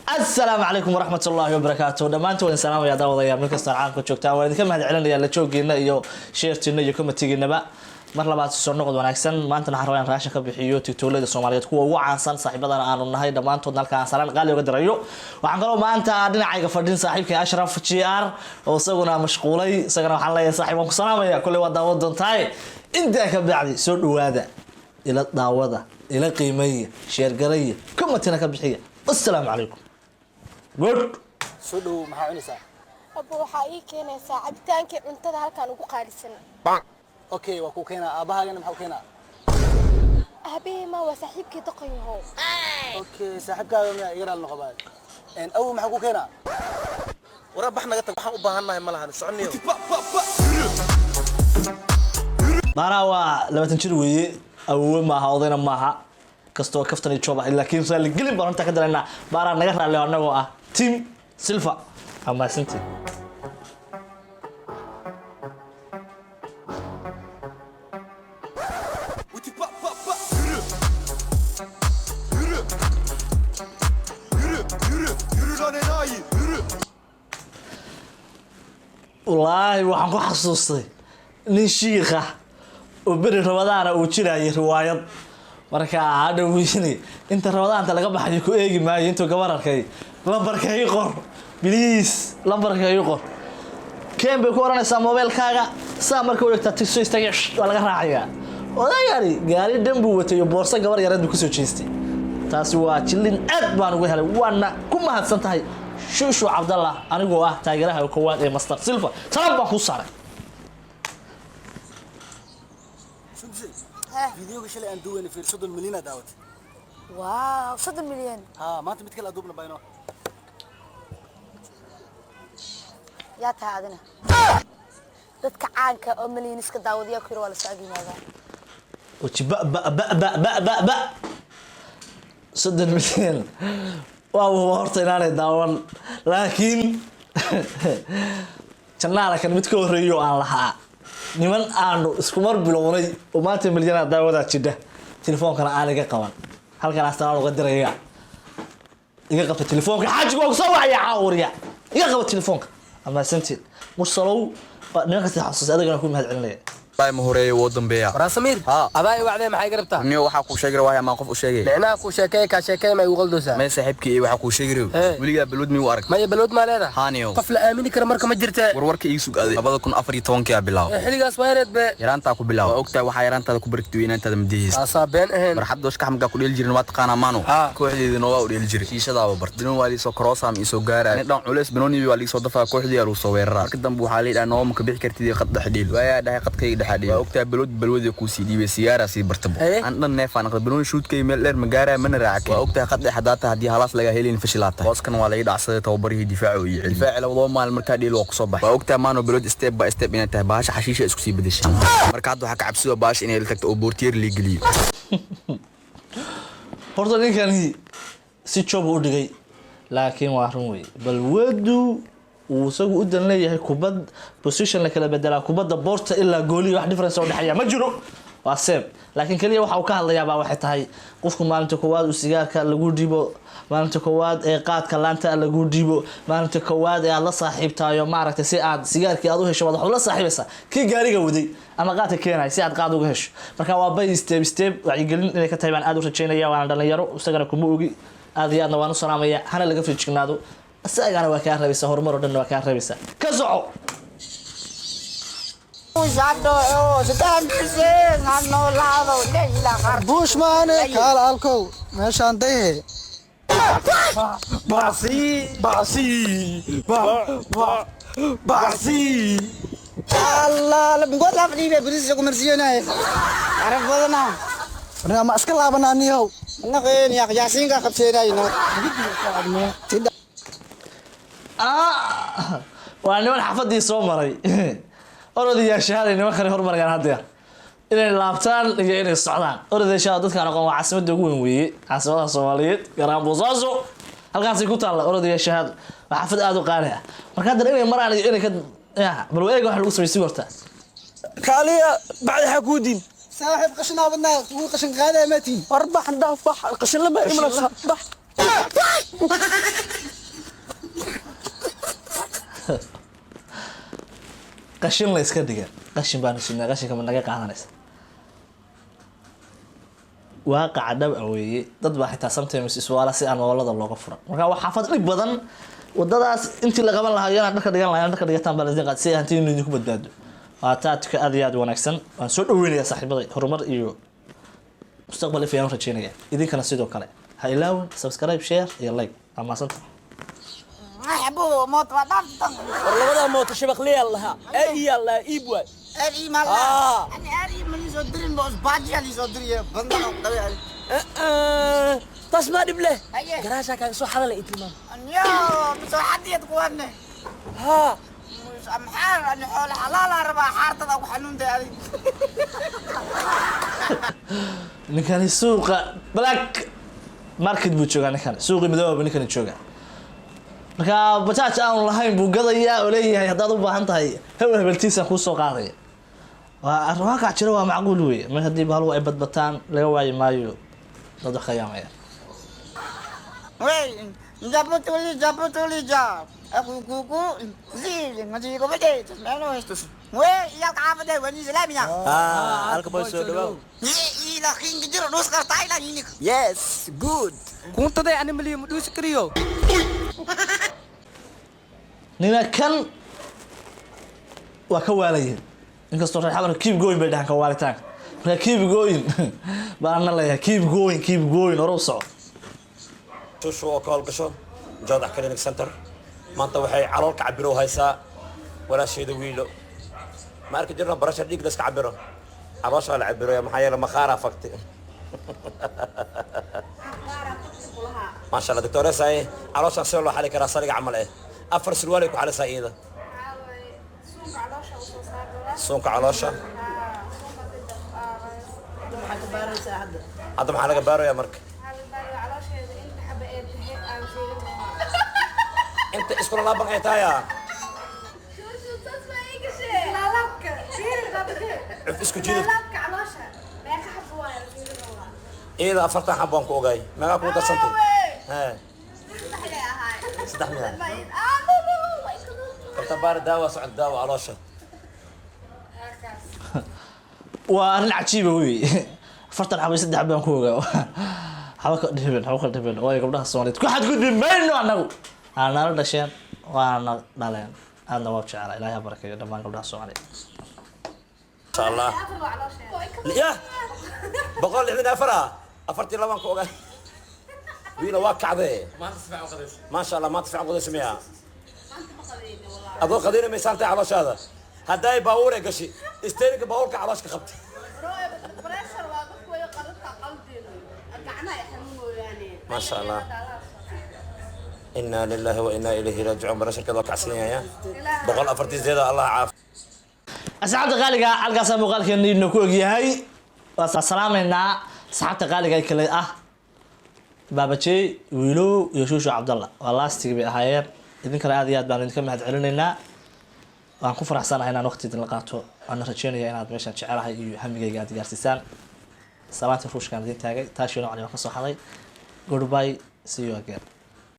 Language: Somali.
Asalaamu calaykum waraxmat ullaahi wabarakaatu. Dhammaantiin waan salaamaya daawadayaal meel kasta caalamka joogtaan. Waan idinka mahad celinaya la joogiina iyo share-tiina iyo comment-igiinaba. Mar labaad soo noqod wanaagsan. Maantana waxaan rabaa in raashin ka bixiyo tiktoklada Soomaaliyeed kuwa ugu caansan, saaxiibadana aanu nahay dhammaantoodna halkaan aan salaan qaali uga dirayo. Waxaan kaloo maanta dhinacayga fadhin saaxiibkay Ashraf g r oo isaguna mashquulay. Isagana waxaan leeyahay, saaxiib, waan ku salaamaya. Kulley waa daawan doontaay. Intaa ka bacdi, soo dhawaada, ila daawada, ila qiimeeya, share garaya, comment-ina ka bixiya. Assalaamu calaykum. Good. Soo dhowow, maxaa cunaysaa? Abba, waxaa ii keenaysaa cabitaankii cuntada halkan ugu qaalisan. Okay, waa kuu keenaa. Aabbahaagana maxaa u keenaa? Aabahey ma waa saaxiibkii, doqon yahow. Okay, saaxiibkaaga miyaa? Iga raali noqo baay. Awow, maxaa kuu keenaa? Waraa, bax, naga tag. Waxaan u baahannahay ma lahan, soconniyo. Baaraha waa 20 jir weeye, awowe maaha, odayna maaha, kastoo kaftan iyo joob ah, laakiin raalli gelin baan horta ka daraynaa. Baaraha, naga raalli annagoo ah Team Silva. Waa mahadsantiin. Yürü. Yürü. Yürü, yürü, yürü lan enayi, yürü. Wallaahi waxaan ku xasuustay nin shiikha oo beri Ramadaana uu jirayay riwaayad. Marka hadhow weyne inta Ramadaanta laga baxayo ku eegi maayo intuu gabar arkay, "Lambarka ii qor, please, lambarka ii qor." Keen bay ku oranaysaa mobeelkaaga. Saa marka u egtaa tigso istaagay, waa laga raacayaa. Odagani gaari dhan buu watay iyo boorso gabar yareed buu kusoo jeestay. Taasi waa jillin aad baan uga helay, waana ku mahadsan tahay, Shushu Cabdallah. Anigoo ah taageeraha koowaad ee Master Silva, salaam baan kuu saaray. Sundusay, videoga shalay aan duubayna fiir, 30 milyan aa daawatay. Wow, 30 milyan? Haa, maanta mid kale aduubna bayno. Yaa tahay adina? Dadka caanka oo milyan iska daawadayaa ku yiri waa lasoo ag yimaadaa. Waji ba ba ba ba ba ba ba, 30 milyan waa huba horta inaanay daawan, laakiin jannaala kan mid ka horreeyo aan lahaa niman aanu iskumar bilownay oo maanta milyanaa daawadaa jidha, telefoonkana aan iga qaban. Halkan astaan uga diraya, iga qabta telefoonka, xaajigu waa kusoo wacaya caawuriya, iga qaba telefoonka. Amaasantiin Mursalow, waa nimankaasi xasuusay, adigana ku mahad celinaya. Wallahi ma horeeyo, woo dambeeya. Waraa Samiir. Haa. Adaa i wacdee, maxay garabtaa? Niyo, waxaa kuu sheegi rabaa amaan qof u sheegay. Micnaha kuu sheekeey kaa sheekeey ma igu qaldoosaa? May, saaxiibkii, iyo waxaa kuu sheegi rabi. Ee. Weligaa balwad miyuu arag? Maya, balwad maa leedahay? Haaniyow. Qof la aamini kara marka ma jirte. Warwarka ii sug aday, 2014-kii aa bilaabo. Ee, xilligaas waa yareed be. Yaraantaa ku bilaabo. Waa ogtahay, waxaa yaraantaada ku bartay weynaantaada madihaysa. Taasaa been ahayn. Marxad dooshka xamgaa ku dheeli jirin, waa taqaanaa maano. Haa. Kooxdeedina waa u dheeli jiray, shiishadaaba bart binoon waa liisoo karoosaam iisoo gaaraya nin dhan culeys, binooni waa liisoo dafaa, kooxdii aa lagu soo weeraraa. Marka dambe waxaa liidhaa, "Nooma ka bixi kartid, qad dhex dheel." Waayaa dhahay, qadkayga dhexaa dheel. Waa ogtahay, balwad balwadii kuu sii dhiibay, sigaaraa sii bartabo. Haye. Aan dhan neefaa naqda, binooni shuudkay meel dheer ma gaaraya, mana raaca. Waa ogtahay, qad dhex haddaa tahay, haddii halaas lagaa helin fashilaa tahay. Booskan waa laga dhacsaday, tababarihii difaacu iyo celi difaaci labadoo maalin markaa dheel waa kusoo baxay. Waa ogtahay maano, balwad step by step inay tahay. Bahasha xashiisha isku sii bedeshay. Marka hadda waxaa ka cabsido bahasha inay la tagto oo boortiyeer lii geliyo. Horta ninkani si joob u dhigay, laakiin waa run wey, balwadu uu isagu u dan leeyahay. Kubad position la kala bedelaa, kubadda boorta ilaa gooliya wax difference oo dhexeeya ma jiro, waa same. Laakiin keliya waxa uu ka hadlayaabaa waxay tahay, qofku maalinta koowaad uu sigaarka lagu dhibo, maalinta koowaad ee qaadka laanta lagu dhibo, maalinta koowaad ee aad la saaxiibtayo, maaragtay, si aad sigaarkii aad u hesho, waad waxaad la saaxiibaysaa kii gaariga waday ama qaadka keenaya si aad qaad uga hesho. Marka waa by step step. Wacyigelin inay ka tahay baan aad u rajaynaya. Waana dhalinyaro, isagana kuma ogi, aad iyo aadna waan u salaamaya. Hana laga feejignaado, isagana waa kaa rabaysaa, horumar oo dhanna waa kaa rabaysaa. Ka soco. Buush maane, kaala alkow meeshaan dayhe. Bacsi, bacsi, ba, ba, bacsi. Ma iska laabanaa niyow? Yaasiinka qabseenayno. Ah, waa niman xafadii soo maray. Orodayaashahaday nimankani hormarayaan haddeer inay laabtaan iyo inay socdaan. Orodayaashaha dadkaan aqoon, waa caasimadda ugu weyn weeye caasimadaha Soomaaliyeed, gaar ahaan Boosaaso, halkaasay ku taalla. Orodayaashahaadu waa xaafad aada u qaali ah. Marka haddana inay maraan iyo inay ka ya bal eega waxa lagu sameeyay horta. Kaaliya, bacdi xaa kuu diin. Saaxiib, qashinaa badnaa kugu qashin qaadaya maatiin. War bax, dhaaf, bax, qashin lama imanaysa, bax. Qashin la iska dhiga, qashin baanu sinaa, qashinka ma naga qaadanaysa? Waaqaca dhab ah weeye. Dad baa xitaa sometimes iswaala si aan moolada looga furan. Marka waa xaafad dhib badan. Wadadaas intii la qaban lahaa inaan dharka dhigan lahaa, inaan dharka dhigataan baa la idin qaad si hantiinu idinku badbaado. Waa taatika aad iyo aad u wanaagsan. Waan soo dhaweynayaa saaxiibaday, horumar iyo mustaqbal if ayaan rajeynaya. Idinkana sidoo kale ha ilaawin subscribe, share iyo like. Waa mahadsantahay. Axbo moot waa dhaaftan. War labada mooto shabaqliyaa lahaa, ee lahaa, iib waay. Ari mala. Ani ari mali soo dirin, boos baajiya li soo diriye bandan oo qabe ari. Taas maa dhib leh. Haye. Garaashaa kaaga soo xadala, ii tilmaam. Anyo soo xadiyad kuwanne. Haa. Maxaa ani xoolo xalaal aan rabaa, xaartada ku xanuuntay adig. Ninkani suuqa black market buu joogaa, ninkani suuqii midooba buu ninkani joogaa. Marka bajaaj aanu lahayn buu gadayaa oo leeyahay haddaad u baahan tahay hebel hebeltiisaan kuu soo qaadaya. Waa arrin waaqac jira, waa macquul weeye. Mar haddii bahaluhu ay badbataan, laga waayi maayo dad wax khiyaamaya. Wey, japutuli japutuli ja. Aku kuku zi ngaji ko bade meno estus. Wey, iyalka xaafadee wani islaamiya. Halka boy, soo dhawow. Ni ila king jiro dhus kartaa ila ni. Yes, good. Kuuntaday ani maliyo ma dhuusi kariyo. Nina kan waa ka waalayeen, inkastoo reer Xamarka keep going bay dhahaan ka waalitaanka. Marka keep going baan ana leeyahay, keep going, keep going, hore u soco. Shushu oo ka howlgasho Joodax Clinic Center maanta waxay calool ka cabiro haysaa walaasheeda Wiilo. Ma arki jirno barasha dhiig la iska cabiro, caloosha la cabiro. Maxaa yeele maqaaraa fagti. Maasha Allah, doctoresa, caloosha see loo xali karaa? Sariga camal eh, afar surwaal ay ku xalisaa iyada suunka caloosha. Hadda maxaa laga baarayaa? Marka inta iskula laaban ay tahaya cuf isku jidid iyada 40 xabo aan ku ogaay. Meeqaa kugu darsantay? Hee, saddex miya karta baari daawa socod daawa caloosha. Waa arrin cajiiba wey. 40 xabo iyo saddex baan ku ogaa. Waxba ka dhibin, waxba ka dhibin, waayo gabdhaha Soomaaliyeed ku xadgudbi mayno annagu. Aa nala dhasheen, waana dhaleen, aadna waa jecela. Ilaahay ha barakeeyo dhammaan gabdhaha Soomaaliyeed. Insha Allah ya 164 ah, afartii labaan ku ogaay. Wiila waa kacdee, maasha Allah, maanta fiican qadaysa miya? Adoo qadayna may saartay calooshaada hadday baabuur ay gashi isteerinka baabuurka caloosh ka qabtay. Maasha Allah, inaa lillahi wa inaa ilayhi raajicuun. Barasharkeeda waa kacsan yahay 148. Allah caaf. Asxaabta qaaliga, halkaasaa muuqaalkeena inoo ku ogyahay. Waa salaamaynaa asxaabta qaaliga ee kale ah Baabajey, Wiilow iyo Shuushu Cabdalla. Waa laastig bay ahaayeen. Idinkana aad iyo aad baan idinka mahad celinaynaa. Waan ku faraxsanahay inaan waqti idinla qaato, waana rajeynaya inaad meeshaan jecelahay iyo hamigayga aad gaarsiisaan. Salaanta ruushkaan idin taagay taashii noocani waan ka soo xaday. Goodbye, see you again.